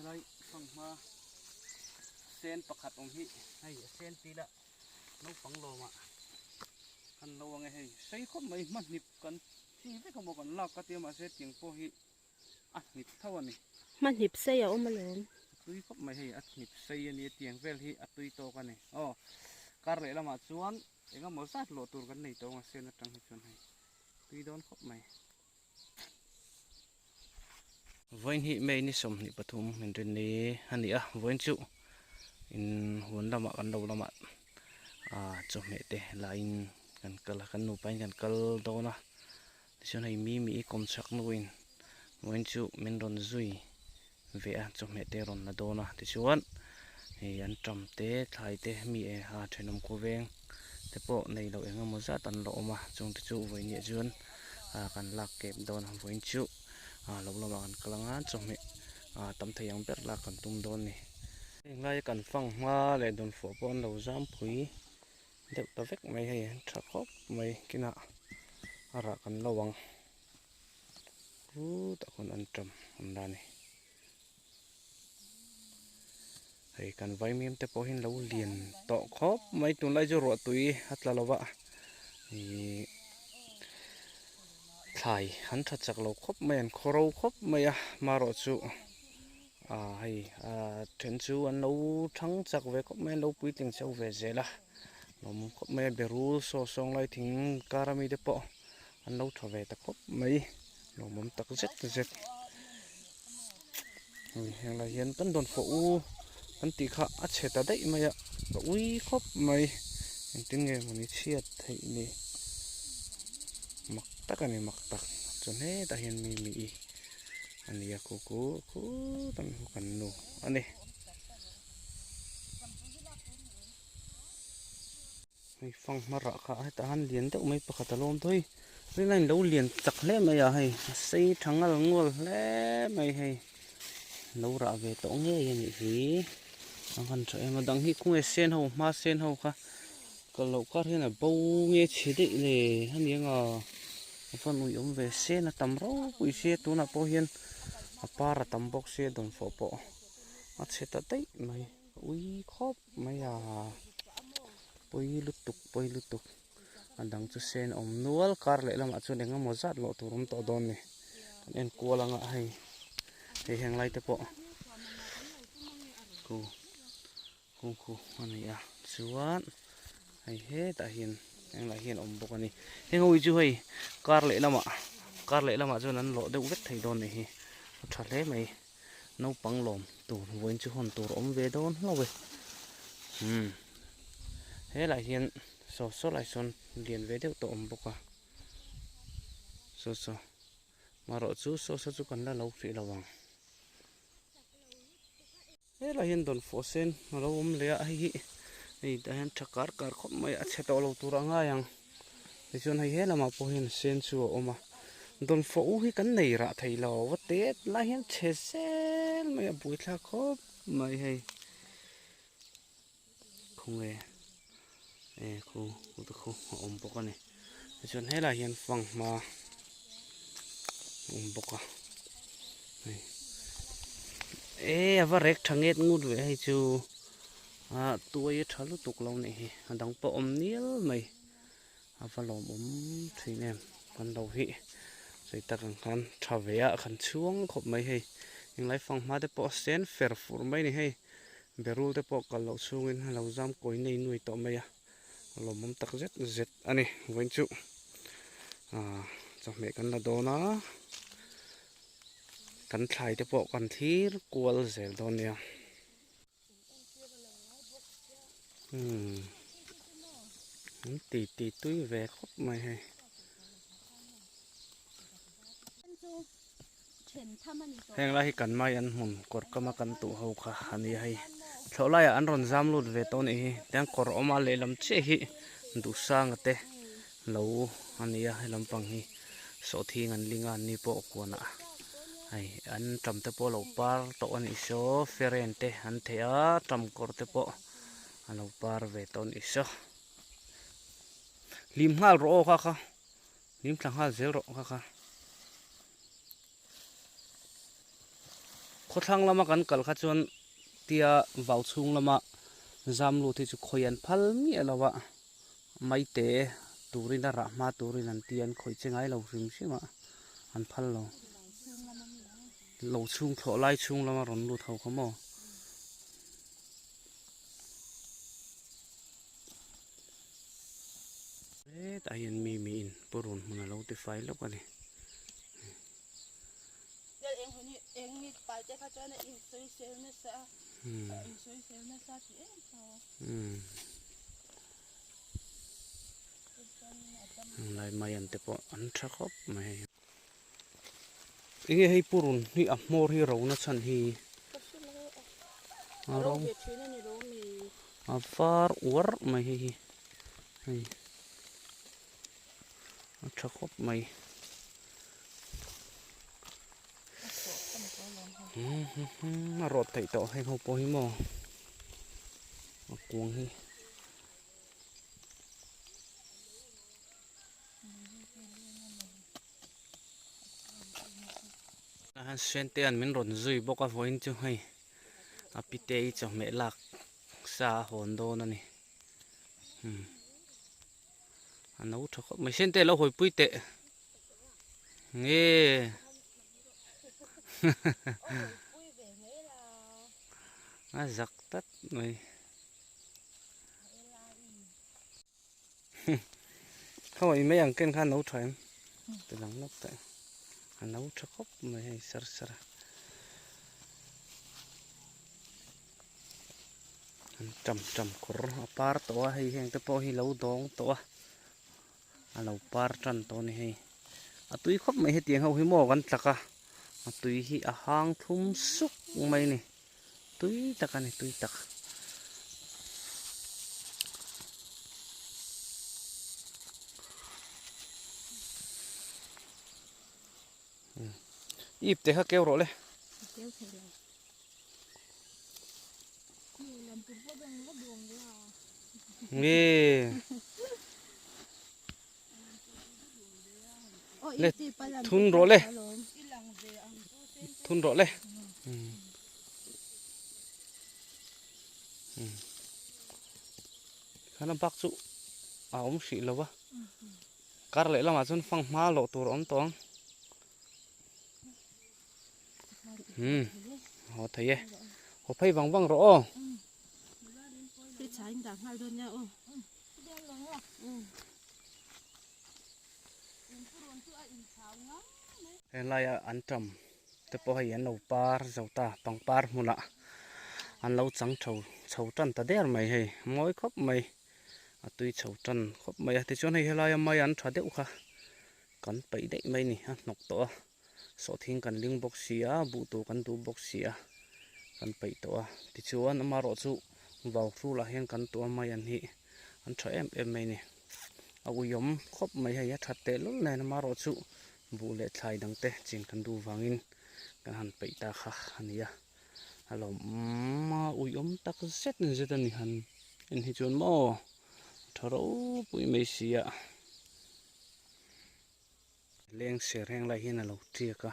Helai fanghma sen pakhat awm hi hei a sen tila naupang lawmah kan lo ang e hei sei khawp mai hmahnip kan chi vek a maw kan lak ka tia mahse tiang pawh hi a hnip tho a ni. Hmahnip sei a awm alawm. A tui khawp mai hei a hnip sei a nia tiang vel hi a tui tawk a ni. Aw kar leh lamah chuan eng emaw zat lawh tur kan nei tawh ang a sen atang hi chuan hei tui dawn khawp mai. Vawiin hi May ni 23 min rin ni a ni a, vawiin chu in huan lamah kan lo lamah ah chawhmeh te laiin kan kal a kan nupain kan kal dawn a tichuan hei Mimi i kawmchhak nuin vawiin chu min rawn zui ve a chawhmeh te rawn la dawn a tichuan hei an tam te thlai te mi e a thenawm khawveng te pawh nei loh eng emaw zat an la awm a chung te chu vawiin chuan ah kan lak kep dawn a vawiin chu ah lo lamah kan kal anga chawhmeh ah tam thei ang ber lak kan tum dawn a ni. Heng laia kan fang hma leh dawnfawh pawh an lo zam pui deuh ta vek mai hei an tha khawp mai kinah a rah kan lo ang. Rut a hun an ṭam an la ni. Hei kan vaimim te pawh hi an lo lian tawh khawp mai tunlai chu ruah tui a tla lo va ihh thlai an tha chak lo khawp mai an khaw ro khawp mai a marawh chu ah hei ah then chu an lo thang chak ve khawp mai an lo puitling chho ve zel a lawm khawp mai a berul saw sawng lai thing kar ami te pawh. An lo tha ve ta khawp mai lawmawm tak zet zet hei heng lai hian kan dawn fawh u kan tih kha a chhe ta daih mai a ka ui khawp mai engtin nge mawni chhiat theih ni mak tak a ni mak tak chuan hetah hian mi mi i a nia khu khu khu tam hi kan nu a ni. Hei fanghma rah kha hetah hian lian deuh mai pakhat a lawm tawh hei rin a in lo lian chak hle mai a hei a sei tha ngal ngual hle mai hei lo rah ve tawh ngei a nih hi a van tha em a dang hi khawnge sen ho hma sen ho kha kal loh kar hian a bo nge chhe daih le a ni anga a van ui awm ve sen a tam ropui sia tunah pawh hian a par a tam bawk sia dawnfawh pawh a chhe ta daih mai. Ui khawp mai a pawi lutuk pawi lutuk a dang chu sen a awm nual kar leh lamah chuan eng emaw zat lawh tur awm tawh dawn a ni kan en kual anga hei hei heng lai te pawh khu khu khu a ni a chuan hei hetah hian heng lai hian a awm bawk a ni heng ho hi chu hei kar leh lamah kar leh lamah chuan an lawh deuh vek thei dawn a nih hi a tha hle mai. Naupang lawm tur vawiin chu hawn tur a awm ve dawn hlauh e umm helaiah hian saw saw lai sawn lian ve deuh tawh a awm bawk a saw saw marawh chu saw saw chu kan la lo hrih lo ang helaiah hian dawnfawh sen a lo awm leh a hei hi hei tah hian tha kar kar khawp mai a chhe tawh lo tur a ngai ang. Tichuan hei he lamah pawh hian sen chu a awm a, dawnfawh u hi kan nei rah thei lo va tet lai hian chhe zel mai a buaithlak khawp mai hei khawnge e khu te khu a awm bawk a ni tichuan helaiah hian fanghma a awm bawk a hei e a va rek tha nget ngut ve hei chu. Ah tuai a tha lutuk lo nih hi a dang pawh awm nial mai a va lawmawm thin em kan lo hi sawi tak ang khan tha ve a kan chhuang khawp mai hei englai fanghma te pawh a sen fer fur mai a ni hei berul te pawh kal loh chhungin a lo zam kawi nei nuai tawh mai a a lawmawm tak zet zet a ni vawiin chu ah chawhmeh kan la dawn a kan thlai te pawh kan thlir kual zel dawn nia. Umm an ti ti tui ve khawp mai hei. Heng lai hi kan mai an hmun kawr kama kan tuh ho kha a ni a hei thlawh laiah an rawn zam lut ve tawh a nih hi tiang kawr awm a lehlam chiah hi duhsanga te lo a ni a helampang hi sawhthing an ling a an ni pawh huanah. Hei an tam te pawh a lo par tawh a nih saw feren te an theh a tam kawr te pawh a lo par ve tawh a nih saw hlim nghal rawh aw kha kha hlim thla nghal zel rawh kha kha. Khawthlang lama kan kal kha chuan tia vau chhung lama zam lut hi chu khawi an phal miah lo a, maite turin a rah hma turin an ti a, an khawih che ngai lo hrim hrim a, an phal lo. Lo chhung thlawh lai chhung lama rawn lut ho kha maw. Hetah hian mi miin purun hmun a lo tifai lawk a ni. Lai mai an te pawh an tha khawp mai hei. Enge hei purun hi a hmawr hi ro na chhan hi a ro a var uar mai hei hi hei a tha khawp mai. A rawt theih tawh heng ho pawh hi maw a kuang hi. Sente an min rawn zui bawk a vawiin chu hei a pite i chawhmeh lak sa a hawn dawn a ni a no tha khawp mai Sente lo hawipui teh nge a zak tlat mai. Khaw i mai ang ken khan no tha em ti lang lawk teh a no tha khawp mai hei sar sar a an tam tam kawr a par tawh a hei heng te pawh hi lo dawng tawh a a lo par tan tawh a ni hei a tui khawp mai hetiang ho hi maw kan tlak a a tui hi a hang thlum suk mai a ni. Tui tak a ni tui tak. Ip te kha keu rawh le. Nge. Le thun rawh le. Thun rawh le. Khana bak chu a awm hrih lo va. Kar leh lamah chuan fang hma loh tur a awm tawh ang. Haw thei e. Haw phei vang vang rawh aw. Helaia an tam te pawh hei an lo par zo ta pangpar hmunah an lo chang tho chho tan ta der mai hei mawi khawp mai a tui chho tan khawp mai a tichuan hei helaia mai an tha deuh kha kan peih daih mai a ni a hnawk tawh a sawhthing kan ling bawk si a buh tur kan duh bawk si a kan peih tawh a tichuan amaherawh chu vau hrulah hian kan tuam mai an hi an tha em em mai a ni. A uiawm khawp mai hei a that teh lul nen amaherawh chu buh leh thlai dang te chin kan duh vangin kan han peih ta kha a ni a a lawm a uiawm tak zet zet a ni han en hi chuan maw tha ropui mai si a leng ser heng lai hian a lo tiak a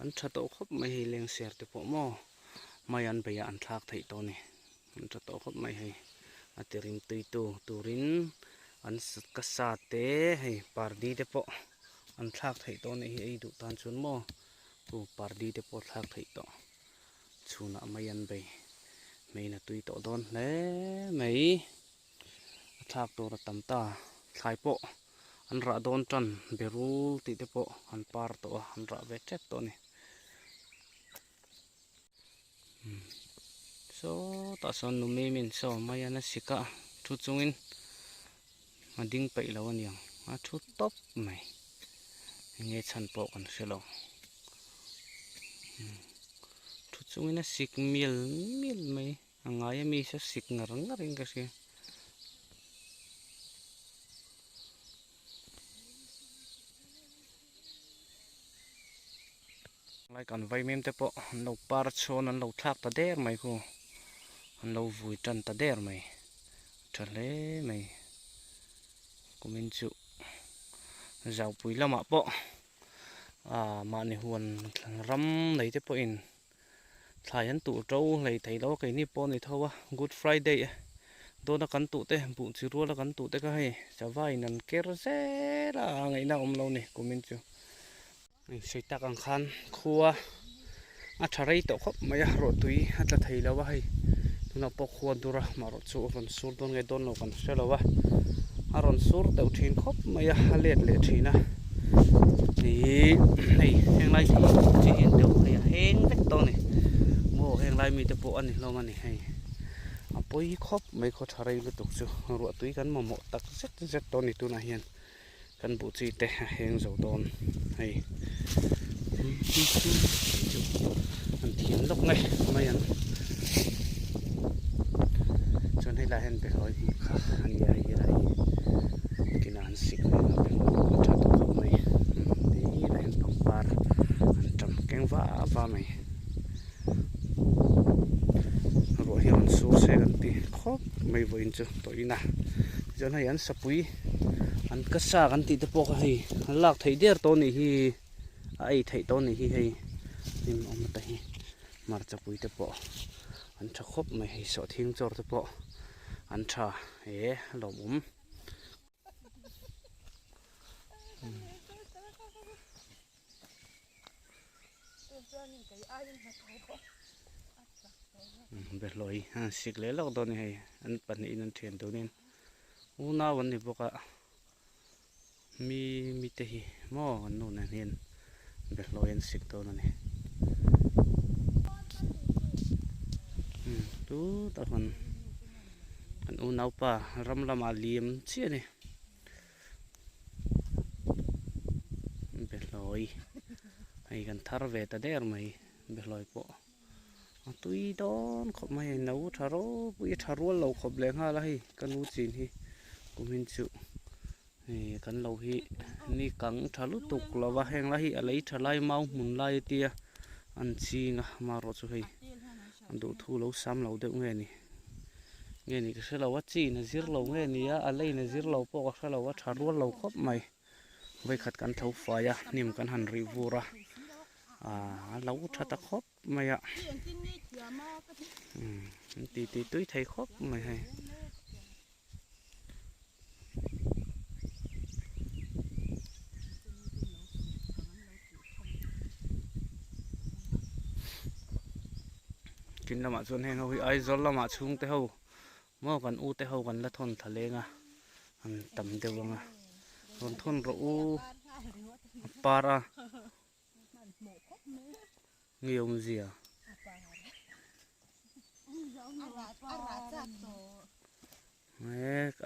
an tha tawh khawp mai hei leng ser te pawh maw mai an beih ah an thlak theih tawh a ni. An tha tawh khawp mai hei a ti rim tui tu turin an ka sa te hei pardi te pawh an thlak theih tawh a nih hi ei duh tan chuan maw chu pardi te pawh thlak theih tawh chhunah mai an bei hmeiin a tui tawh dawn hle mai a thlak tur a tam ta thlai pawh an rah dawn tan berul tih te pawh an par tawh a an rah ve tep tawh a ni. Sawtah sawn nu Mimi'n saw mai a na sik a thu chungin a ding peih lo a niang a thu tawp mai enge chhan pawh kan hre lo thu chungin a sik mial mial mai a ngai ami saw sik ngar ngar in ka hria. Lai kan vaimim te pawh an lo par chhawn an lo thlak ta der mai khu an lo vui tan ta der mai tha hle mai kumin chu zaupui lamah pawh ah mahni huan ram nei te pawhin. Thlai an tuh to hlei thei lo a keini pawh a ni tho a, Good Friday dawna kan tuh te, buh chi ruala kan tuh te kha hei sava in an ker zel a, a ngaihna a awm lo ni kumin chu. Insawi tak ang khan khua a tha rei tawh khawp mai a, ruahtui a tla thei lo a hei tunah pawh khua dur a amaherawh chu a rawn sur dawn nge dawn lo kan hre lo a, a rawn sur deuh thin khawp mai a, a let leh thin a ih hei heng lai hi chi hian deuh hei a heng vek tawh a ni maw heng lai mite pawh a ni hlawm a ni hei a pawi khawp mai khaw tha rei lutuk chu ruahtui kan mamawh tak zet zet tawh a ni tunah hian. Kan buh chi te a heng zo dawn hei chu an thiam lawk nge mai ang chuan hei lai hian behlawi hmuh kha a ni a hei lai hi kinah an sik leh a behlawi pawh a tha tawh khawp mai helai hian pangpar an tam keng va va mai ruah hi a rawn sur se kan ti khawp mai vawiin chu tawhin a tichuan hei an sapui an ka sa kan tih te pawh kha hei an lak theih der tawh anih hi a ei theih tawh anih hi hei hnim awm te hi hmarcha pui te pawh an tha khawp mai hei sawhthing chawr te pawh an tha e a lawmawm. Behlawi an sik leh lawk dawn a ni hei an pahnihin an thian dunin unau an ni bawk a mi mite hi maw an nu nen hian behlawi an sik dawn a ni tutah khan an unaupa ram lamah liam chiah a ni. Behlawi hei kan thar ve ta der mai behlawi pawh a tui dawn khawp mai a no tha ropui a tha rual lo khawp leh nghal a hei ka nu chin hi kumin chu hei kan lo hi ni kang tha lutuk lo va heng lai hi a lei tha lai mau hmun lai a tia an ching a amaherawh chu hei a duhthu lo sam lo deuh nge ni. Nge ni ka hre lo a chin a zir lo nge ni a a lane a zir lo pawh ka hre lo a tha rual lo khawp mai vawikhat kan tho fai a hnim kan han rih vur a aaa a lo tha ta khawp mai a umm an ti ti tui thei khawp mai hei. Tin lamah chuan heng ho hi Aizawl lamah chhungte ho maw kan u te ho kan la thawn thla leng a an tam deuh ang a rawn thawn rawh u a par a nge awmzia.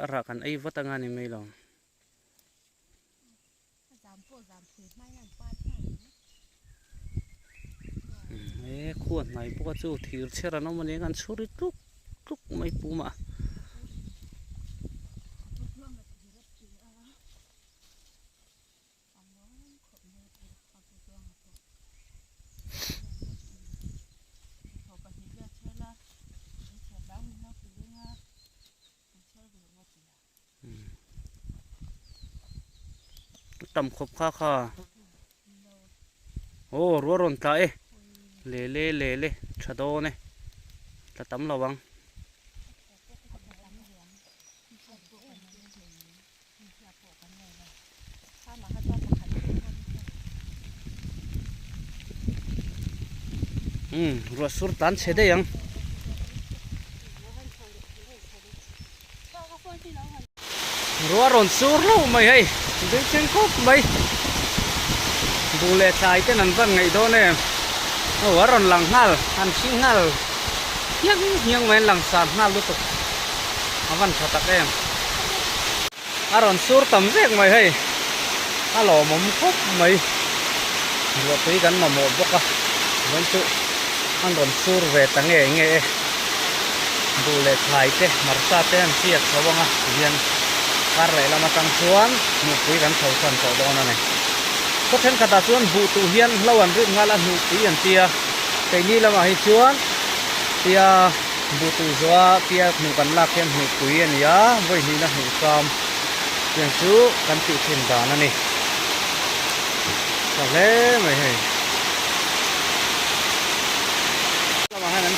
A rah kan ei vat anga ni mai lo. He khuan hnai bawk a chu thir chher an awm a nia an chhuri tluk tluk mai pum a. Tam khawp kha kha aw rual rawn tla e le le le le tha dawn e tla tam lo ang. Umm ruah sur tan chhe daih ang. Ruah rawn sur hlauh mai hei ding thleng khawp mai buh leh thlai ten an van ngaih dawn em aw a rawn lang nghal an hring nghal hiang hiang mai an lang sar nghal lutuk a van tha tak em a rawn sur tam vek mai hei a lawmawm khawp mai ruahtui kan mamawh bawk a vawiin chu an rawn sur ve ta nge nge e duh leh thlai te hmarcha te an chiat chho ang a tihian kar leh lam atang chuan hnuhpui kan chho tan tawh dawn a ni khaw thenkhatah chuan buh tuh hian hlo an rit nghal a hnuhpui an tia keini lamah hi chuan tia buh tuh zawha tia hnuh kan lak hian hnuhpui a ni a vawi hnihna hnuh sam tiang chu kan tih thin dan a ni tha hle mai hei.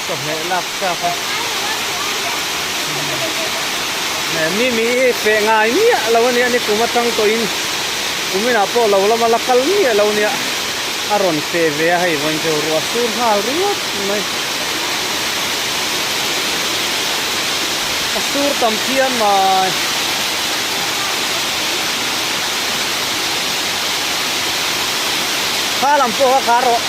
chawhmeh lak chak a mi mi hi feh ngai miah lo ania ni kum atang tawhin kuminah pawh lo lama la kal miah lo nia a rawn feh ve a hei vawiin chu ruah sur nghal ringawt mai a sur tam phian mai. Kha lam pawh kha khar rawh.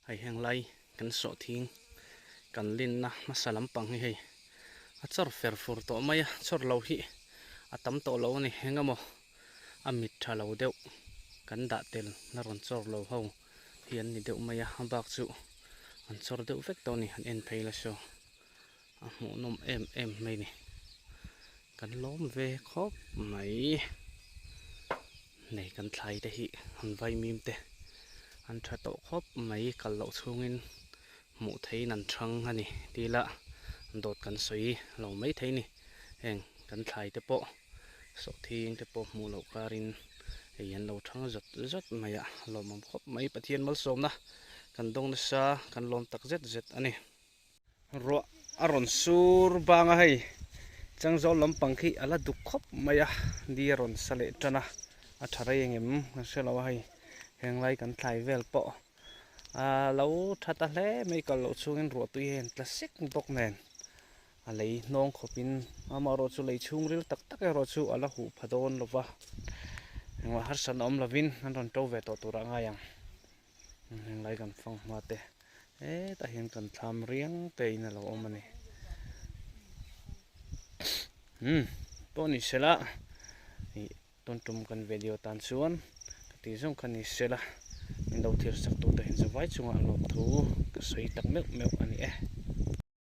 Hei heng lai kan sawh thing kan linna hmasa lampang hi hei a chawr fer fur tawh mai a chawr lo hi a tam tawh lo a ni eng emaw a mit tha lo deuh kan dah tel na rawn chawr lo ho hi an ni deuh mai a a bak chu an chawr deuh vek tawh a ni han en phei la saw a hmuhnawm em em mai a ni kan lawm ve khawp mai. Nei kan thlai te hi an vaimim te an tha tawh khawp mai kal loh chhungin hmuh theihin an thang a ni tih lah dawt kan sawi lo mai thei a ni heng kan thlai te pawh sawhthing te pawh hmuh loh karin hei an lo thang zawt zawt mai a lawmawm khawp mai Pathian malsawmna kan dawng nasa kan lawm tak zet zet a ni. Ruah a rawn sur bang a hei changzawl lampang khi a la duk khawp mai a di a rawn sa leh tan a a tha rei engem kan hre lo a hei henglai kan thlai vel pawh a lo tha ta hle mai kal loh chhungin ruah tui hian tla sek bawk nen a lei hnawng khawpin amaherawh chu lei chhungril tak tak erawh chu a la huh pha dawn lo va engmah harsatna awm lovin an rawn to ve tawh turah a ngai ang. Henglai kan fang hma te hetah hian kan thlam riang te in a lo awm a ni umm pawh ni sela ih tun tum kan video tan chuan ka tih zawng kha ni sela min lo thir sak tu te hian zavai chungah lawmthu ka sawi tak meuh meuh a ni e.